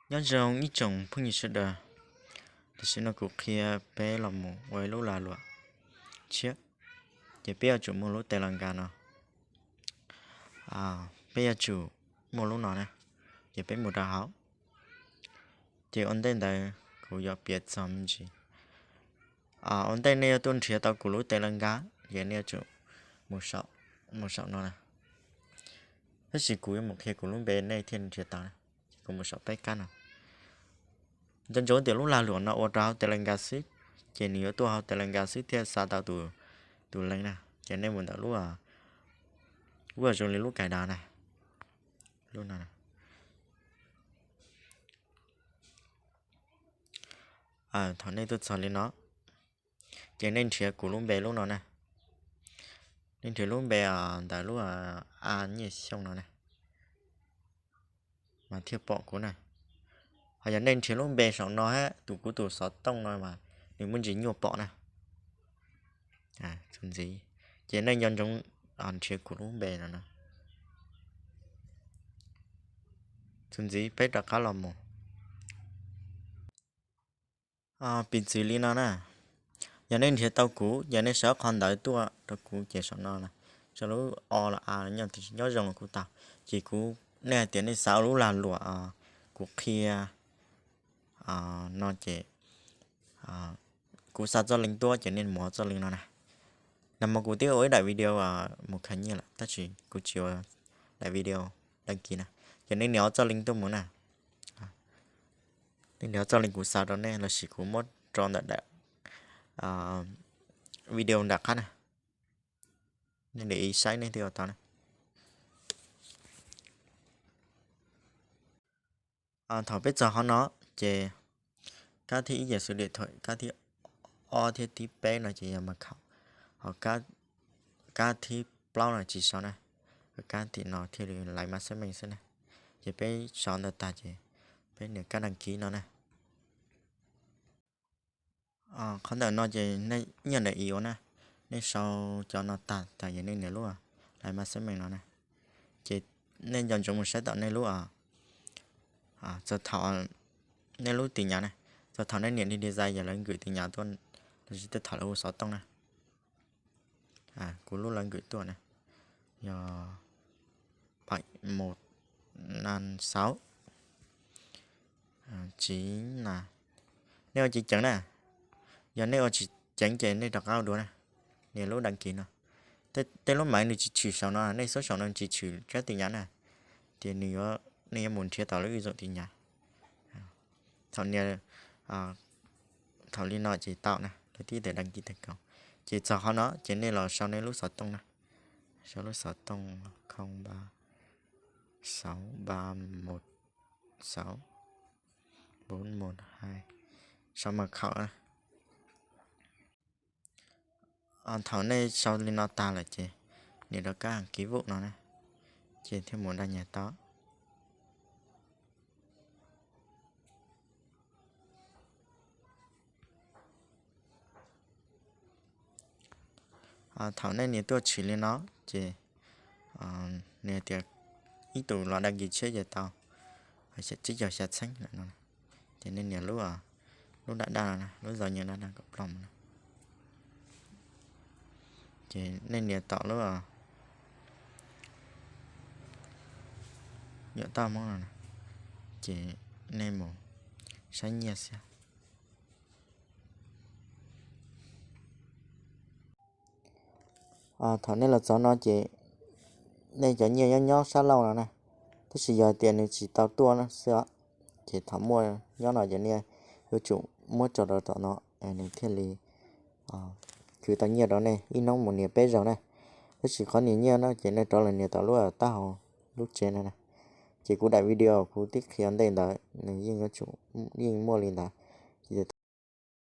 Nyob zoo ib tsoom phooj ywg sawv daws, tam sim no kuv qhia peb los mus ua ib lub lag luam tshiab, ces peb yuav tsum muaj lub Telegram no, peb yuav tsum muaj lub no na, ces peb mus rau hauv, ces ua ntej ntawd kuv yuav piav txog me ntsis. Ua ntej nej yuav tuaj nrhiav tau kuv lub Telegram, ces nej yuav tsum mus saum no na, tab sis kuv yuav mus qhia kuv lub npe nej thiaj nrhiav tau na, ces kuv mus saum peb kab no. Nco ntsoov tias lub lag luam no ua rau hauv Telegram xwb, ces nws yuav tuaj hauv Telegram xwb thiaj xa tau tus link na, ces nej mus ntawm lub, lub zoo li lub kais dav na, lub no. Thaum nej tuaj txog li no, ces nej nrhiav kuv lub npe lub no na, nej nrhiav lub npe ntawm lub a nyiaj xyooj no na, mas thiaj pom kuv na. Ho yog nej nrhiav lub npe saum no hab tus kuv tus xov tooj no mas nws muaj ntsis nyuaj pom na. Txuas ntxiv, ces nej nco ntsoov nrhiav kuv lub npe no na. Txuas ntxiv peb rov qab los mus. Piv txwv li no na, yog nej nrhiav tau kuv, yog nej sau qhov ntawv tuaj rau kuv ces saum no, sau lub o los a los nyob zoo los kuj tau. Ces kuv, nej hais tias nej xav ua lub lag luam kuv qhia no ces kuv xa txoj link tuaj ces nej mus txoj link no na. Nag hmo kuv twb ua ib daim video mus khaws nyiaj lawm tab sis kuv tsis ua daim video đăng ký na, ces nej nias txoj link tuaj mus na. Nej nias txoj link kuv xa rau nej lossis kuv muab rau ntawm daim video nram qab na. Nej nias saib nej thiaj ua tau na. Thaum peb txog qhov no, ces kab thib ib ces số điện thoại, kab thib ob thiab thib peb no ces yog mật khẩu, ho kab thib plaub no tsis sau na, kab tim no thiaj li laiv mã xác minh xwb na. Ces peb sau ntawd tag ces peb nias kab đăng ký no na. Qhov ntawm no ces nej nyiaj ntawm ib ua na, nej sau cov no tag tas ces nej nias lub laiv mã xác minh no na. Ces nej nco ntsoov mus saib tom nej lub, txog thaum nej lub tin nhắn na, txog thaum nej nias li design yog lawv nkws tin nhắn tuaj, lossis tej thaum lawv hu xov tooj na. Kuv lub lawv nkws tuaj na, yog bảy một năm sáu. Tsis na, nej ua ceev ceev na, yog nej ua tsis ceev ces nej rov qab ua dua na. Nias lub đăng ký no, tej lub maiv nws tsis tshwm saum no, nej xub saum no tsis tshwm kab tin nhắn na, ces nws, nej yuav mus nrhiav tau lub ứng dụng tin nhắn. Thaum nias, thaum li no ces tau na, lawv tib tias đăng ký thành công. Ces txog qhov no ces nej los sau nej lub xov tooj na, sau lub xov tooj không ba sáu ba một sáu bốn một hai, sau mật khẩu na. Thaum nej sau li no tag lawm ces nias rau kab đăng ký vụ no na, ces thiaj mus đăng nhập tau. Thaum nej nias tuaj tshwm li no ces nws tias ib tus los đăng ký trước ces tau, tsib caug xya txheeb lawm no. Ces nej nias lub, lub daj daj no, lub zau nyiaj daj daj kom ploj mus no. Ces nej nias tom lub nyuam toj Hmoob no, ces nej mus saib nyiaj xwb. Thaum nej los txog no ces nej cov nyiaj nyob nyob sab laug no na, tab sis yog tias nws tsis tau tuaj xwb os, ces thaum muaj nyob no ces nej yuav tsum muab tso rau tom no, nws thiaj li khwv tau nyiaj rau nej ib hnub mus nias peb zaug na. Tab sis qhov nias nyiaj no ces nej rov los nias tau lub taub hau lub tsev no na. Ces kuv daim video kuv twb qhia ntej ntawd nws yeej yuav tsum, yeej muaj li ntawd.